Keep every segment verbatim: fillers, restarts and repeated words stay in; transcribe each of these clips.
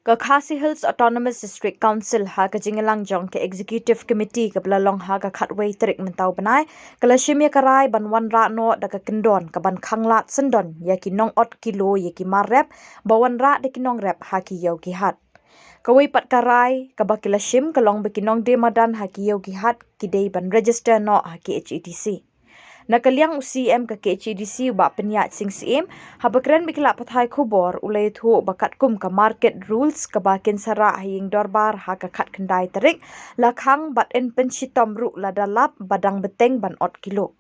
Ka Khasi Hills Autonomous District Council ha ka jingïalang jong ka Executive Committee kaba la long ha ka khatwei tarik mynta u bnai, ka la shim ïa ka rai ban wanrah noh da ka kyndon kaban khanglad syndon ïa ki nong ot kilo ïa ki mar rep ba wanrah da ki nongrep ha ki ïew ki hat. Kawei pat ka rai kaba ki la shim ka long ba ki nongdie madan ha ki ïew ki hat ki dei ban register noh ha ki K H A D C. Na ka liang u C E M ka K H A D C u Bah Pynïaid Sing Syiem, haba kren bad ki lad pathai khubor, u la ïathuh ba katkum ka market rules kaba kin sa rah ha ïing dorbar ha ka khatkhyndai tarik, la khang bad yn pynshitom ruh lada lap ba dang bteng ban ot kilo.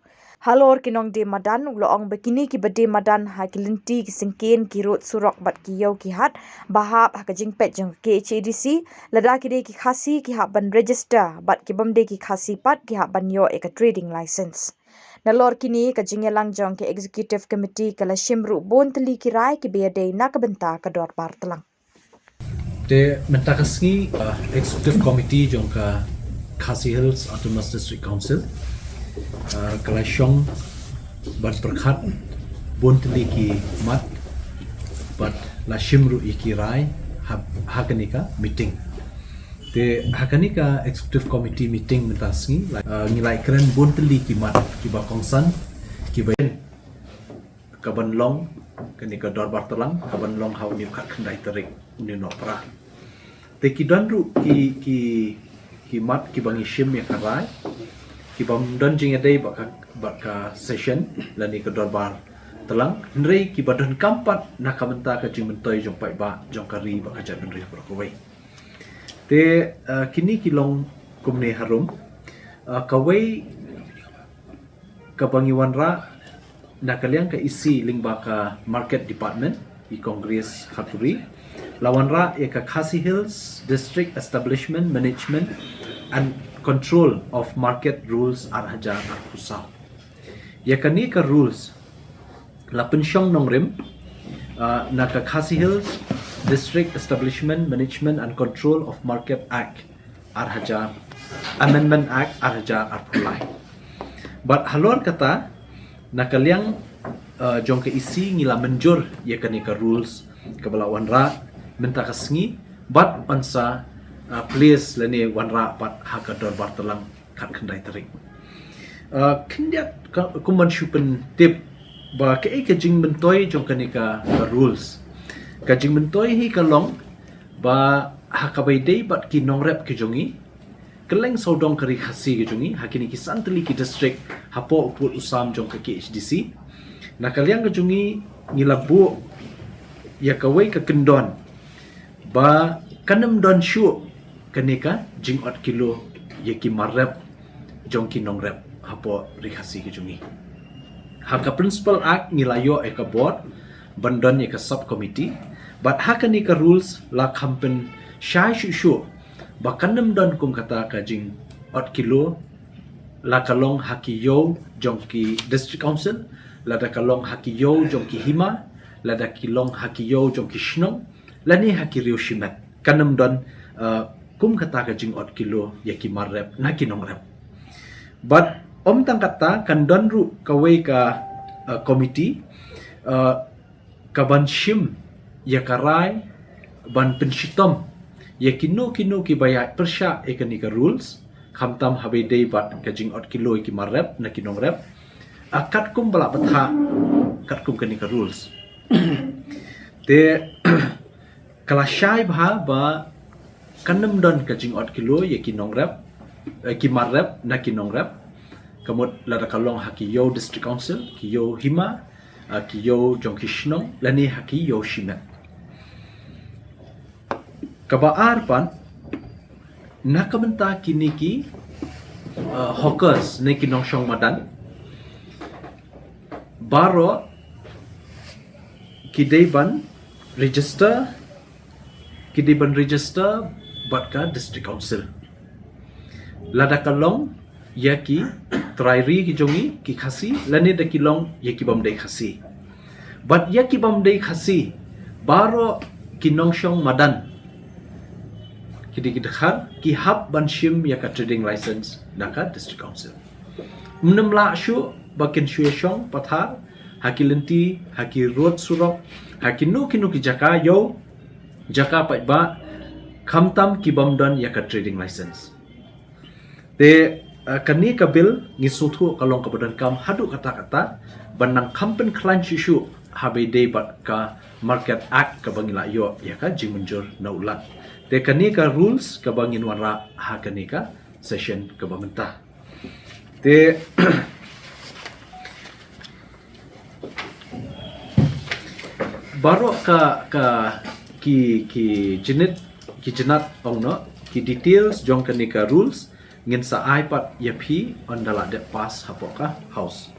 Halor ki nongdie madan, u la ong ba kine kiba die madan ha ki lynti ki syngkien, ki rud surok bad ki ïew ki hat ba hap ha ka jingpeit jong ka K H A D C, lada ki dei ki Khasi ki hap ban register bad ki bym dei ki Khasi pat ki hap ban ïoh ïa ka trading license. Nalor kine, ka jingïalang jong ka Executive Committee ka la shim ruh bun tylli ki rai kiba ïadei na ka bynta ka dorbar tlang. Te mynta ka sngi, uh, Executive Committee jong ka Khasi Hills Autonomous District Council, uh, ka la shong ban pyrkhat bun tylli ki mat bad la shim ruh ïa ki rai ha, ha kane ka meeting. Te ha kane ka Executive Committee meeting mynta sngi, la, uh, ngi la ïakren bun tylli ki mat kiba kongsan, kiba kaban long kane ka dorbar tlang, kaban long ha une u khatkhyndai tarik, une u Nohprah. Te ki don ruh ki, ki, ki mat kiba ngi shim ïa ka rai, kibym don jingïadei bad ka, bad ka session lane ka dorbar tlang, hynrei kiba donkam pat na ka bynta ka jingmyntoi jong paidbah jong ka ri bad ka jaitbynriew baroh kawei. Te, uh, kine ki long kumne harum, uh, kawei kaba ngi wanrah na ka liang ka E C lyngba ka Market Department, i Kong Grace Kharpuri, la wanrah ïa ka Khasi Hills District Establishment Management and Control of Market Rules ar hajar arphew saw. Ïa kane ka rules la pynshong nongrim, uh, na ka Khasi Hills District Establishment Management and Control of Market Act ar hajar, Amendment Act ar hajar arphew lai. Bad halor kata, na ka liang, uh, jong ka E C ngi la mynjur ïa kane ka rules kaba la wanrah mynta ka sngi, bad yn sa, uh, place lane wanrah pat ha ka dorbar tlang khatkhyndai tarik. Uh, khyndiat ka, kumban shu pyntip ba kaei ka jingmyntoi jong kane ka, ka rules. Ka jingmyntoi hi ka long ba ha kaba ïadei bad ki nongrep ki jong ngi, kylleng sawdong ka ri Khasi ka jong ngi, ha kine ki san tylli ki district hapoh u pud u sam jong ka K H A D C, na ka liang ka jong ngi ngi la buh ïa kawei ka kyndon ba kan ym don shuh kane ka jingot kilo ïa ki mar rep jong ki nongrep hapoh ri Khasi ka jong ngi. Ha ka Principal Act ngi la ïoh ïa ka bor ban don ïa ka sub committee, bad ha kane ka rules la kham pynshai shuh shuh ba kan ym don kum kata ka jingot kilo, la ka long ha ki ïew jong ki District Council, lada ka long ha ki ïew jong ki hima, lada ki long ha ki ïew jong ki shnong, lane ha ki riew shimet. Kan ym don, uh, kum kata ka jingot kilo ïa ki mar rep na ki nongrep. Bad ym tang kata, kan don ruh kawei ka, uh, committee, uh, kaban shim ïa ka rai ban pynshitom ïa kino kino kiba ïaid pyrshah ïa kane ka rules, khamtam haba ïadei bad ka jingot kilo ïa ki mar rep na ki nongrep, uh, katkum ba la bthah katkum kane ka rules. Te ka la shai bha ba kan ym don ka jingot kilo ïa ki nongrep, eh, ki mar rep na ki nongrep, ka mut lada ka long ha ki ïew District Council, ki ïew hima, eh, ki ïew jong ki shnong, lane ha ki ïew shimet. Kaba ar pat, na ka bynta kine ki, uh, hawkers ne ki nongshong madan, baroh ki dei ban register, ki dei ban register bad ka District Council. Lada ka long ïa ki trai ri ki jong ngi ki Khasi, lane da ki long ïa ki bym dei Khasi. Bad ïa ki bym dei Khasi, baroh ki nongshong madan, ki dei ki dkhar, ki hap ban shim ïa ka trading license na ka District Council. Ym lah shuh ba kin shu ïa shong pathar ha ki lynti, ha ki rud surok, ha kino kino ki jaka ïew, jaka paidbah, khamtam ki bym don ïa ka trading license. Te uh, kane ka bill ngi sngewthuh ka long kaba donkam haduh katta katta ban nang kham pynkhlaiñ shuh shuh haba ïadei bad ka Market Act kaba ngi la ïoh ïa ka jingmynjur na u Lat. Te kane ka rules kaba ngin wanrah ha kane ka session kaba mynta. Te baroh ka, ka ki, ki jinit, ki jinat ong noh, ki details jong kane ka rules ngin sa ai pat ïa phi ynda la dep pass hapoh ka House.